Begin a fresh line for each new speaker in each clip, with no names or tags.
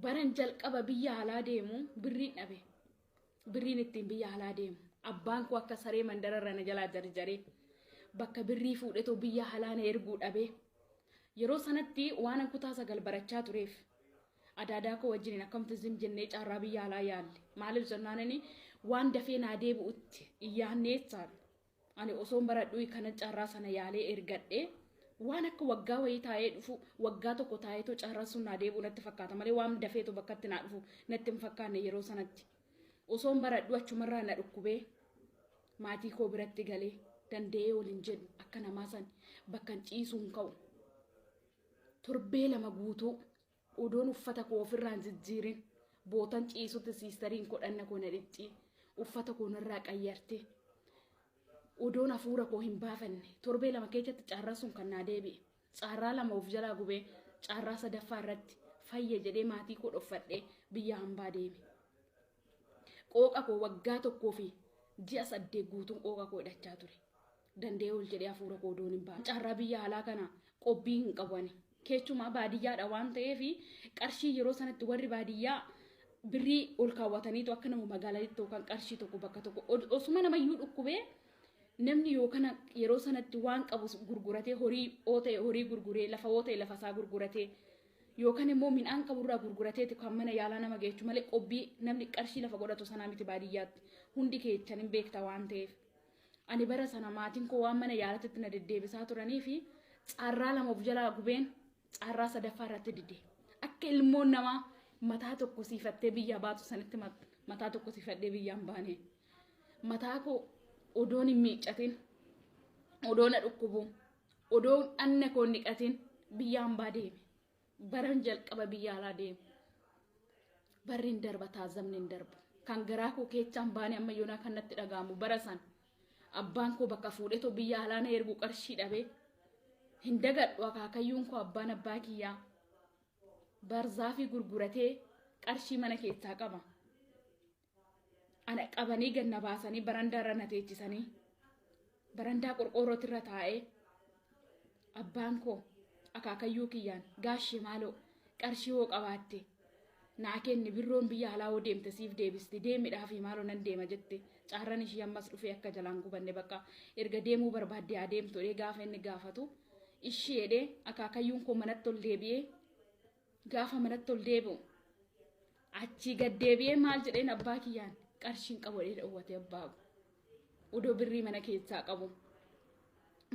Baran jalqaba biyya alaa deemu birriin dhabe. Birriin ittiin biyya alaa deemu. Abbaan koo akka saree mandararra na jalaa jarjaree bakka birrii fuudhetoo biyya alaa na erguu dhabe. Yeroo sanatti waanan kutaa 9 barachaa tureef adaadaa koo wajjiniin akkamtu zim jennee carraa biyya alaa yaalle. Maaliif jennaanini waan dafee naa deebi'utti iyyaanneessaan. Ani osoon baradhuu kana carraa sana yaalee ergadhee waan akka waggaa wayii taa'ee dhufu, waggaa tokko taa'eetoo carraa sun naa deebi'u natti fakkaata malee waan dafeetu bakkatti naa dhufu natti hin fakkaanne yeroo sanatti. Osoon baradhuu achumarraa na dhukkubee maatii koo biratti galee danda'ee ol hin jedhu, akka namaa san bakka hin ciisuu hin ka'u. Torbee 2 guutuu odoon uffata koo ofirraa hin jijjiirin bootan ciisutti siistariin kodhanna koo na dhiccii uffata koo narraa qayyarte, odoon hafuura koo hin baafanne torbee 2 keessatti carraa sun kan naa deebi'e. Carraa 2 of jalaa gubee carraa sadaffaa irratti fayya jedhee maatii koo dhoffadhee biyya hambaa deeme. Qooqa koo waggaa 1 fi ji'a 8 guutuun qooqa koo hidhachaa ture. Danda'ee ol jedhee hafuura koo odoon hin baafne. Carraa biyya alaa kana qobbii hin qabu ani. Keessumaa baadiyyaadha waan ta'eef qarshii yeroo sanatti warri baadiyyaa birrii ol kaawwataniitu akka nama magaalaatti yookaan qarshii tokko bakka tokko osuma namayyuu dhukkubee namni yookaan yeroo sanatti waan qabu gurguratee, horii oo ta'e horii gurguree, lafa oo ta'e lafa isaa gurguratee, yookaan immoo midhaan qaburraa gurgurateeti kan mana yaalaa nama geechu malee qobbii namni qarshii lafa godhatu sanaa miti baadiyyaatti, hundi keechan hin beekta waan ta'eef. Ani bara sana maatiin koo waan mana yaalaatti na deddeebisaa turanii fi carraa 2 of jalaa gubeen carraa sadaffaa irratti dide. Akka ilmoon namaa mataa tokko siifattee biyya baatu sanitti mataa tokko siifadhee biyyaan baane. Mataa koo odoon hin miiccatin, odoo na dhukkubu, odoo dhanna koo hin dhiqatin biyya hambaa deeme. Baran jalqaba biyya alaa deemu. Barri hin darba, taazamni hin darbu. Kan garaa koo keechaan baane amma yoonaa kan natti dhaga'amu bara san. Abbaan koo bakka fuudhetoo biyya alaa na ergu qarshii dhabee. Hin dagadhu, akaakayyuun koo abbaan abbaa kiyyaa barzaafii gurguratee qarshii mana keessaa qaba. Ana qabanii ganna baasanii barandaa irra na teechisanii, barandaa qorqoorrootirra taa'ee abbaan koo akaakayyuu kiyyaan, "Gaashee, maaloo qarshii hoo qabaatte naa kenni, birroon biyya alaa hoo deemte siif deebisti, deemidhaa fi maaloo nan deema" jette. Caarran ishii ammas dhufee akka jalaan gubanne bakka erga deemuu barbaadde haa deemtu jedhee gaafa inni gaafatu, ishii jedhee akaakayyuun koo manatti ol deebi'ee. Gaafa manatti ol deebi'u achii gad deebi'ee maal jedheen abbaa kiyyaan? Qarshiin qabu jedhee dhowwate abbaa koo. Odoo birrii mana keessaa qabu.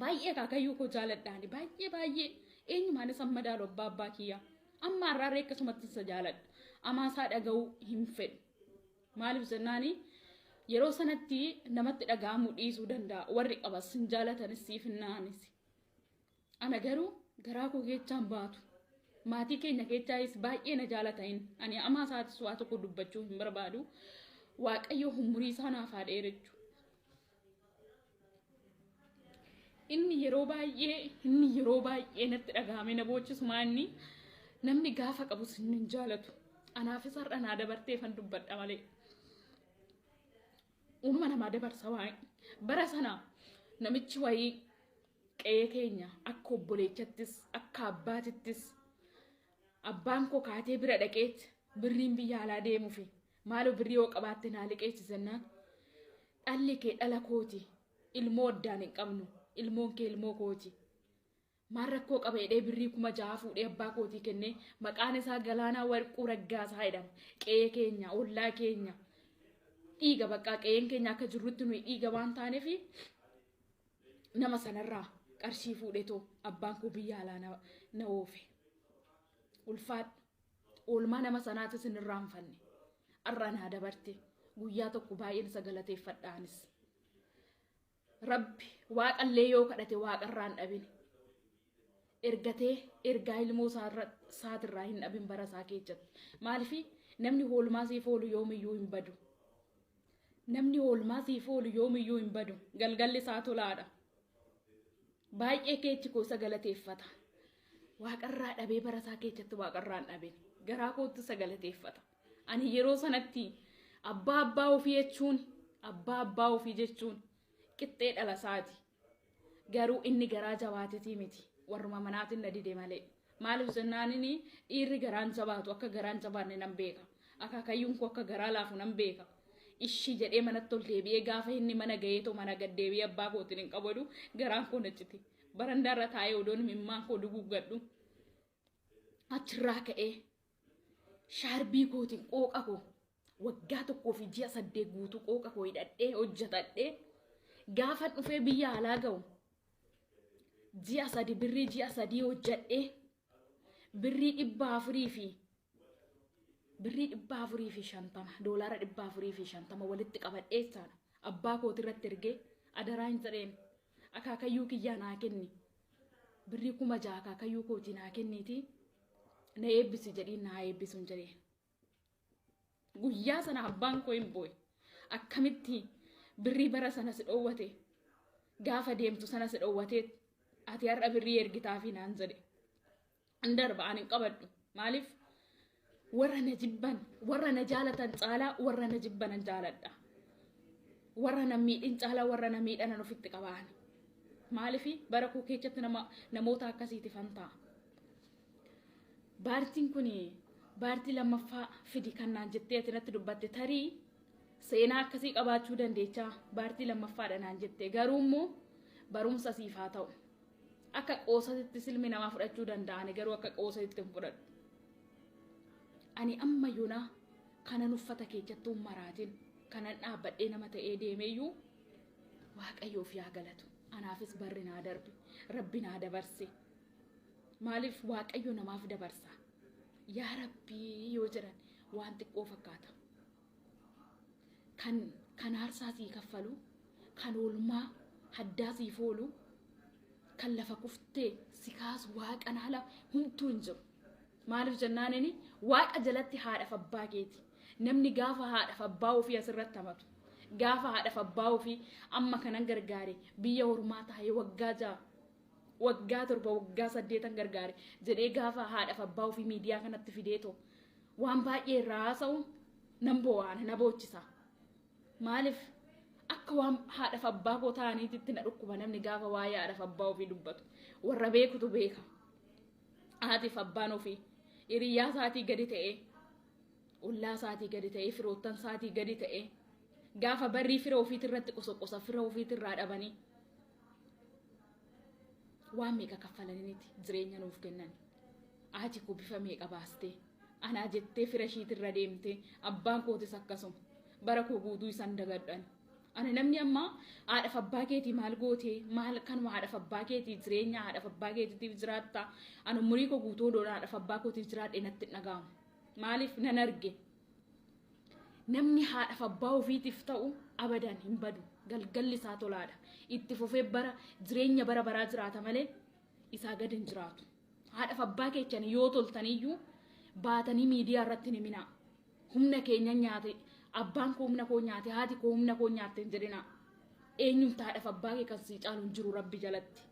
Baay'ee akaakayyuu koo jaaladhaani, baay'ee baay'ee, eenyumaan isa madaalu abbaa abbaa kiyyaa. Amma har'aarree akkasumatti isa jaaladha. Amaasaa dhaga'uu hin fedhu. Maaliif jennaani yeroo sanatti namatti dhaga'amuu dhiisuu danda'a. Warri qabas hin jaalatanis siif hin na'anis. Ana garuu garaa koo keechaan baatu. Maatii keenya keechaayis baay'ee na jaalata inni. Ani amaa isaatis waa tokko dubbachuu hin barbaadu. Waaqayyo umurii isaa naaf haa dheerechuu. Inni yeroo baay'ee natti dhaga'ame na boochisumaa, inni namni gaafa qabus inni hin jaalatu. Anaafis har'a naa dabartee fan dubbadha malee. Uumama namaa dabarsa waa'ee. Bara sana namichi wayii qe'ee keenya akka obboleechattis akka abbaatittis abbaan koo kaatee bira dhaqeet birriin biyya alaa deemuufi maaloo birrii yoo qabaatte naa liqeessi jennaan, "Dhalli kee dhala kooti, ilmoo addaan hin qabnu, ilmoon kee ilmoo kooti, maal rakkoo qaba?" jedhee birrii 6000 fuudhee abbaa kootii kennee. Maqaan isaa Galaanaa Warquu Raggaasaa jedhama. Qe'ee keenya, ollaa keenya, dhiiga baqqaa qe'een keenya akka jirrutti nuyi dhiiga waan taaneef nama sanarraa qarshii fuudhetoo abbaan koo biyya alaa na oofe. Ulfaadhu. Oolmaa nama sanaatis hin irraanfanne. Har'a naa dabarte. Guyyaa tokko baay'een isa galateeffadhaanis. Rabbi waaqallee yoo kadhate waaqarraa hin dhabin. Ergatee ergaa ilmoo isaatirraa hin dhabin bara isaa keessatti. Maaliif namni oolmaa siif oolu yoomiyyuu hin badu. Namni oolmaa siif oolu yoomiyyuu hin badu. Galgalli isaa tolaadha. Baay'ee keechi koo isa galateeffata. Waaqarraa dhabee bara isaa keessatti waaqarraa hin dhabin. Garaa kootti isa galateeffata. Ani yeroo sanatti abbaa abbaa ofii jechuun, abbaa abbaa ofii jechuun qixxee dhala isaati. Garuu inni garaa jabaatetii miti. Warruma manaatiin na dide malee. Maaliif jennaanini dhiirri garaan jabaatu akka garaan jabaanne nan beeka. Akaakayyuun koo akka garaa laafu nan beeka. Ishii jedhee manatti ol deebi'ee gaafa inni mana ga'eetoo mana gad deebi'ee abbaa kootiin hin qabadu garaan koo na cite. Barandaarra taa'ee odoon imimmaan koo duguuggadhu. Achirraa ka'ee shaarbii kootiin qooqa koo waggaa 1 fi ji'a 8 guutuu qooqa koo hidhadhee hojjetadhee gaafa dhufee biyya alaa ga'u ji'a 3 birrii ji'a 3 hojjedhee birrii 400 fi birrii 450 doolaara 450 walitti qabadhee jechaadha. Abbaa kooti irratti ergee adaraa hin jedheen akaakayyuu kiyyaa naa kenni birrii 6000 akaakayyuu kootii naa kenniiti na eebbisi jedhiin naa eebbisuun jedhee. Guyyaa sana abbaan koo hin boo'e. Akkamitti birrii bara sana si dhoowwate gaafa deemtu sana si dhoowwatee ati har'a birrii ergitaafi naan jedhe. Hin darba ani hin qabadhu. Maaliif warra na jibban warra na jaalatan caalaa warra na jibbanan jaaladha. Warra na miidhin caalaa warra na miidhanan ofitti qabaan. Maaliif bara koo keessatti namoota akkasiitifan ta'a. Baartiin kun baartii lammaffaa fidi kan naan jettee ati natti dubbatte tarii seenaa akkasii qabaachuu dandeechaa baartii lammaffaadha naan jette garuu immoo barumsa siif haa ta'u. Akka qoosatitti silmi namaa fudhachuu danda'ani garuu akka qoosatitti hin fudhadhu. Ani amma yoonaa kanan uffata keessattuu maraatiin kanan dhaabbadhee nama ta'ee deemeeyyuu Waaqayyoof yaa galatu. Anaafis barri naa darbe rabbi naa dabarse. Maaliif Waaqayyo namaaf dabarsa? Yaa Rabbii yoo jedhan waan xiqqoo fakkaata. Kan aarsaa sii kaffalu, kan oolmaa haddaa siif oolu, kan lafa kuftee si kaasu waaqan ala humtuu hin jiru. Maaliif jennaanini waaqa jalatti haadhaaf abbaa keeti. Namni gaafa haadhaaf abbaa ofii asirratti hamatu. Gaafa haadhaaf abbaa ofii amma kanan gargaare biyya ormaa taa'ee waggaa 6 waggaa 7 waggaa 8 gargaare jedhee gaafa haadhaaf abbaa ofii miidiyaa kanatti fideetoo waan baay'ee irraa haasa'u nan boo'aana na boochisa. Maaliif akka waan haadhaaf abbaa koo ta'aniititti na dhukkuba namni gaafa waa'ee haadhaaf abbaa ofii dubbatu. Warra beekutu beeka. Haatiif abbaan ofii hiriyyaa isaatii gadi ta'ee ollaa isaatii gadi ta'ee firoottan isaatii gadi ta'ee gaafa barrii fira ofiitirratti qosoqosa fira ofiitirraa dhabanii waan meeqa kaffalaniiti jireenya nuuf kennan. Haati koo bifa meeqa baastee anaa jettee fira ishiitirra deemtee abbaan kootis akkasuma bara koo guutuu isaan dagadhan. Ani namni amma haadhaaf abbaa keetii maal gootee maal kanuma haadhaaf abbaa keetii jireenya haadhaaf abbaa keetiitiif jiraatta. Ani umurii koo guutuu odoon haadhaaf abbaa kootiif jiraadhe natti hin dhaga'amu. Maaliif nan arge? Namni haadhaaf abbaa ofiitiif ta'u abadan hin badu. Galgalli isaa tolaadha. Itti fufee bara jireenya bara baraa jiraata malee isaa gadi hin jiraatu. Haadhaaf abbaa keechan yoo toltaniyyuu baatanii miidiyaa irratti hin himinaa. Humna keenya nyaate abbaan koo humna koo nyaate haati koo humna koo nyaatte hin jedhinaa. Eenyumti haadhaaf abbaa kee kan si caalu hin jiru rabbi jalatti.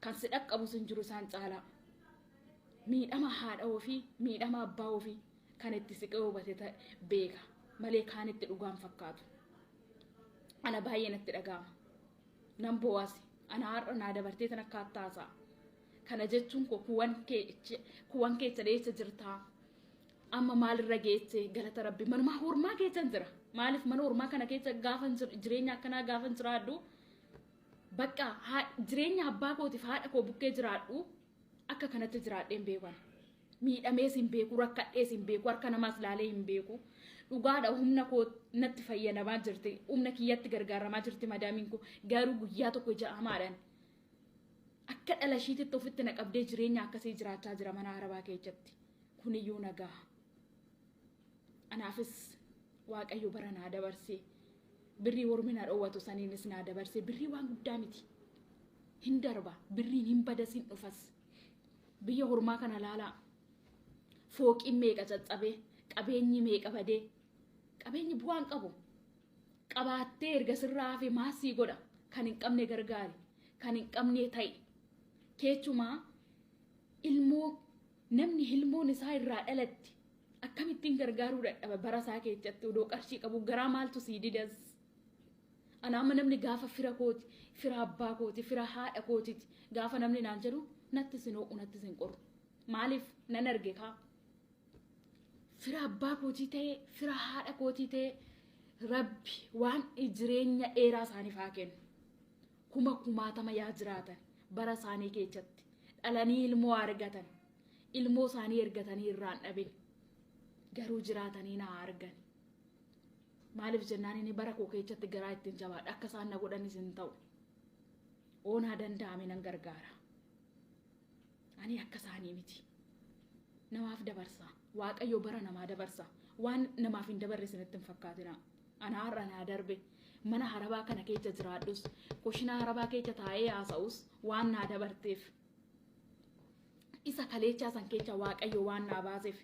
Kan si dhaqqabus hin jiru isaan caalaa. Miidhama haadha ofii miidhama abbaa ofii kan itti siqee hubate beeka malee kaan itti dhugaan fakkaatu. Ana baay'ee natti dhaga'ama. Nan boo'as. Ana har'a naa dabartee tan akka taasaa. Kana jechuun koo kuwan keessa dheessa jirtaa. Amma maalirra geesse galata rabbi manuma hormaa keessa jira. Maaliif mana hormaa kana keessa gaafa jireenya akkanaa gaafa jiraadhu bakka jireenya abbaa kootiif haadha koo bukkee jiraadhu akka kanatti jiraadheen beekan. Miidhamees hin beeku, rakkadhees hin beeku, harka namaas laalee hin beeku. Dhugaadha humna koo natti fayyadamaa jirti, humna kiyyatti gargaaramaa jirti madaamiin koo garuu guyyaa tokko ija hamaadhaan akka dhala ishiititti ofitti na qabdee jireenya akkasii jiraachaa jira mana arabaa keessatti. Kuniyyuu nagaa. Anaafis Waaqayyo bara naa dabarsee birrii ormi na dhoowwatu saniinis naa dabarsee birrii waan guddaa miti. Hin darba birriin hin badas hin dhufas. Biyya hormaa kana laalaa. Fooqiin meeqa caccabee qabeenyi meeqa badee qabeenyi bu'aan qabu. Qabaattee erga sirraa hafe maasii godha kan hin qabne gargaari kan hin qabne ta'i. Keechumaa ilmoo namni ilmoon isaa irraa dhalatti akkamittiin gargaaruu dadhaba bara isaa keessatti odoo qarshii qabu garaa maaltu sii didas. Ana amma namni gaafa fira kooti fira abbaa kooti fira haadha kootiti gaafa namni naan jedhu natti sin ho'u natti sin qoru. Maaliif nan arge kaa? Fira abbaa kootii ta'e, fira haadha kootii ta'e, Rabbi waan jireenya dheeraa isaaniif haa kennu. Kuma kumaatama yaa jiraatan bara isaanii keessatti. Dhalanii ilmoo argatan. Ilmoo isaanii ergatanii irraan dhabin. Garuu jiraatanii na argan. Maaliif jennaan inni bara koo keessatti garaa ittiin jabaadha. Akka isaan na godhanis hin ta'u. Oonaa danda'ame nan gargaara. Ani akka isaanii miti. Namaaf dabarsa. Waaqayyo bara namaa dabarsa. Waan namaaf hin dabarre isinitti hin fakkaatina. Ana har'a naa darbe. Mana harabaa kana keessa jiraadhus, kushinaa harabaa keessa taa'ee haasa'us waan naa dabarteef. Isa kaleechaa san keessa Waaqayyo waan naa baaseef.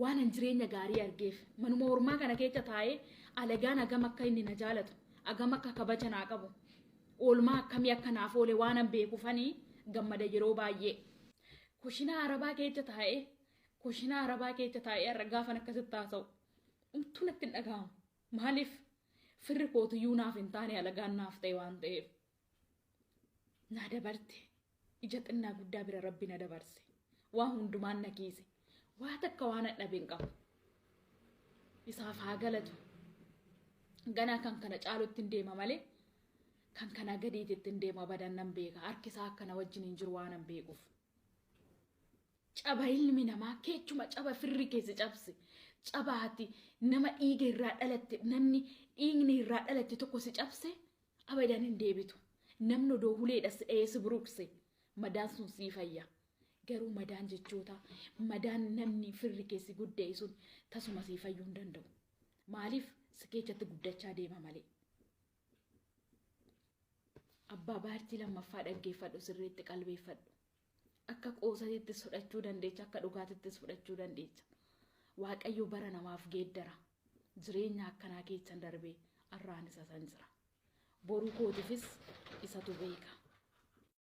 Waan an jireenya gaarii argeef. Manuma ormaa kana keessa taa'ee alagaan hagam akka inni na jaalatu, hagam akka kabaja naa qabu, oolmaa akkamii akka naaf oole waan an beekufanii gammada yeroo baay'ee. Kushinaa harabaa keessa taa'ee, kushinaa harabaa keessa taa'ee har'a gaafan akkasitti haasa'u. Umtuu natti hin dhaga'amu. Maaliif? Firri kootiyyuu naaf hin taane alagaan naaf ta'e waan ta'eef. Na dabarte. Ija xinnaa guddaa bira Rabbi na dabarse. Waa hundumaan na kiise. Waa takka waan dhabe hin qabu. Isaaf haa galatu. Ganaa kan kana caalutti hin deema malee kan kana gadiitti hin deema badan nan beeka. Harki isaa akkana wajjin hin jiru waan hin beekuuf. Caba ilmi namaa keechuma caba firri keessa cabse. Cabaati nama dhiiga irraa dhalatte, namni dhiigni irraa dhalatte tokko si cabse abadan hin deebitu. Namni odoo huleedha si dha'ee si buruqse madaan sun sii fayya. Garuu madaan jechoota madaan namni firri keessi gudda'e sun tasuma sii fayyuu hin danda'u. Maaliif si keessatti guddachaa deema malee. Abbaa baartii lammaffaa dhaggeeffadhu, sirriitti qalbeeffadhu. Akka qoosatittis fudhachuu dandeecha, akka dhugaatittis fudhachuu dandeecha. Waaqayyo bara namaaf geeddara. Jireenya akkanaa keessan darbee har'aan isa san jira. Boruu kootiifis isatu beeka.